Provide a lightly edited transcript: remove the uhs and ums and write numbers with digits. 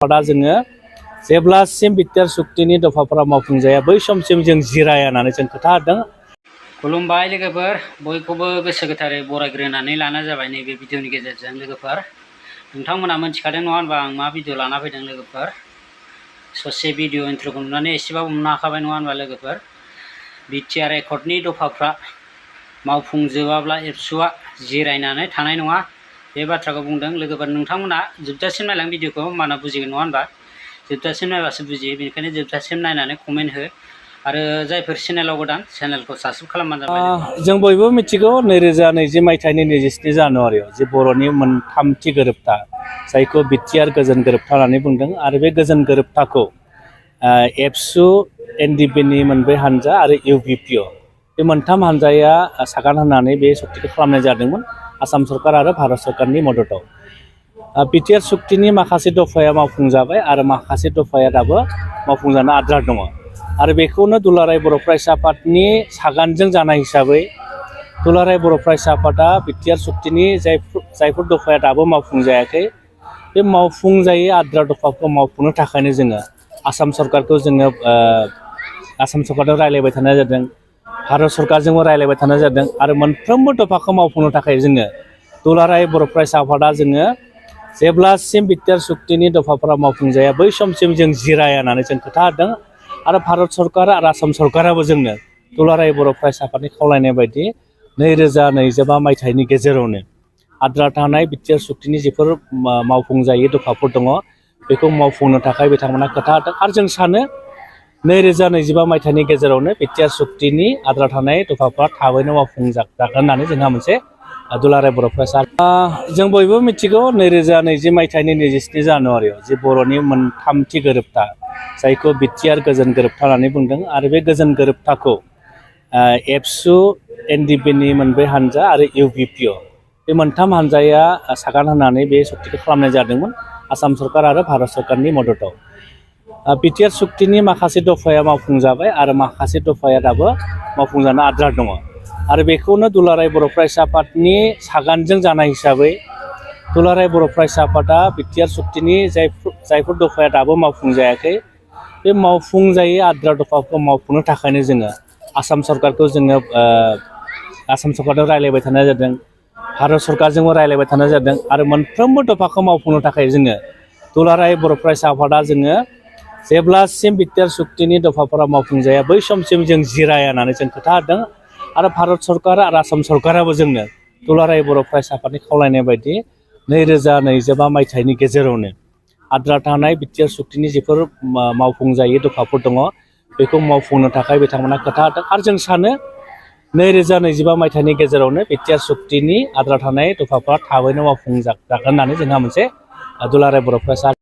दा जोङो जेब्लासिम बिटिआर सुक्तिनि दफाफोरा मावफुंजाया बै समसिम जों जिराया होननानै जों खोथा होदों। खुलुमबाय लोगोफोर, बयखौबो गोसो गोथारै बरायग्रोनानै लानाय जाबाय नैबे भिडिअनि गेजेरजों। लोगोफोर, नोंथांमोना मिथिखादों नङा होनबा आं मा भिडिअ लाना फैदों। लोगोफोर, ससे भिडिअ इन्ट्र'खौ नुनानै एसेबाबो हमनो हाखाबाय नङा होनबा लोगोफोर। बिटिआर एकर्डनि दफाफ्रा मावफुंजोबाब्ला एबसुआ जिरायनानै थानाय नङा, बे बाथ्राखौ बुंदों। लोगोफोर, नोंथांमोना जोबजासिम नायलां भिडिअखौ, होमबाना बुजिगोन नङा होनबा। जोबजासिम नायबासो बुजियो, बेनिखायनो जोबजासिम नायनानै कमेन्ट हो। आरो जायफोर चेनेलाव गोदान, चेनेलखौ साबस्क्राइब खालामबानो जाबाय। जों बयबो मिथिगौ 2020 मायथाइनि 27 जानुवारियाव जे बर'नि मोनथामथि गोरोबथा, जायखौ बिटिआर गोजोन गोरोबथा होननानै बुंदों। आरो बे गोजोन गोरोबथाखौ एबसु, एनडिपिनि मोनब्रै हानजा आरो इउबिपिअ बे मोनथाम हानजाया सागान होनानै बे सक्तिखौ खालामनाय जादोंमोन आसाम सरकार आरो भारत सरकारनि मददआव। बिटिआर सुक्तिनि माखासे दफाया मावफुंजाबाय आरो माखासे दफाया दाबो मावफुंजानो आद्रा दङ। आरो बेखौनो दुलाराय बर' फरायसा आफादनि सागानजों जानाय हिसाबै दुलाराय बर' फरायसा आफादा बिटिआर सुक्तिनि जायफोर दफाया दाबो मावफुंजायाखै, बे मावफुंजायै आद्रा दफाखौ मावफुंनो थाखायनो जोङो आसाम सरकारखौ आसाम सरकारजों रायज्लायबाय थानाय जादों, भारत सरकारजोंबो रायज्लायबाय थानाय जादों। आरो मोनफ्रोमबो दफाखौ मावफुंनो थाखाय जोङो दुलाराय बर' फरायसा आफादा जोङो जेब्लासिम बिटिआर सुक्तिनि दफाफोरा मावफुंजाया बै समसिम जों जिराया होननानै जों खोथा होदों। आरो भारत सरकार आरो आसाम सरकाराबो जोंनो दुलाराय बर' फरायसा आफादनि खावलायनाय बायदि 2025 मायथाइनि गेजेरावनो आद्रा थानाय बिटिआर सुक्तिनि जिफोर मावफुंजायै दफाफोर दङ, बेखौ मावफुंनो थाखाय बिथांमोना खोथा होदों। आरो जों सानो 2025 मायथाइनि गेजेरावनो बिटिआर सुक्तिनि आद्रा थानाय दफाफ्रा थाबैनो मावफुंजागोन होननानै जोंहा मोनसे दुलाराय बर' फरायसा जों बयबो मिथिगौ 2020 मायथाइनि 27 जानुवारियाव जे बर'नि मोनथामथि गोरोबथा, जायखौ बिटिआर गोजोन गोरोबथा होननानै बुंदों। आरो बे गोजोन गोरोबथाखौ एबसु, एनडिपिनि मोनब्रै हानजा आरो इउबिपिअ बे मोनथाम हानजाया सागान होनानै बे सक्तिखौ खालामनाय जादोंमोन आसाम सरकार आरो भारत सरकारनि मददआव। बिटिआर सुक्तिनि माखासे दफाया मावफुंजाबाय आरो माखासे दफाया दाबो मावफुंजानो आद्रा दङ। आरो बेखौनो दुलाराय बर' फरायसा आफादनि सागानजों जानाय हिसाबै दुलाराय बर' फरायसा आफादा बिटिआर सुक्तिनि जायफोर दफाया दाबो मावफुंजायाखै, बे मावफुंजायै आद्रा दफाखौ मावफुंनो थाखायनो जोङो आसाम सरकारखौ आसाम सरकारजों रायज्लायबाय थानाय जादों, भारत सरकारजोंबो रायज्लायबाय थानाय जादों। आरो मोनफ्रोमबो दफाखौ मावफुंनो थाखाय जोङो दुलाराय बर' फरायसा आफादा जोङो जेब्लासिम बिटिआर सुक्तिनि दफाफोरा मावफुंजाया बै समसिम जों जिराया होननानै जों खोथा होदों। आरो भारत सरकार आरो आसाम सरकाराबो जोंनो दुलाराय बर' फरायसा आफादनि खावलायनाय बायदि 2025 मायथाइनि गेजेरावनो आद्रा थानाय बिटिआर सुक्तिनि जिफोर मावफुंजायै दफाफोर दङ, बेखौ मावफुंनो थाखाय बिथांमोना खोथा होदों। आरो जों सानो 2025 मायथाइनि गेजेरावनो बिटिआर सुक्तिनि आद्रा थानाय दफाफ्रा थाबैनो मावफुंजागोन होननानै जोंहा मोनसे दुलाराय बर' फरायसा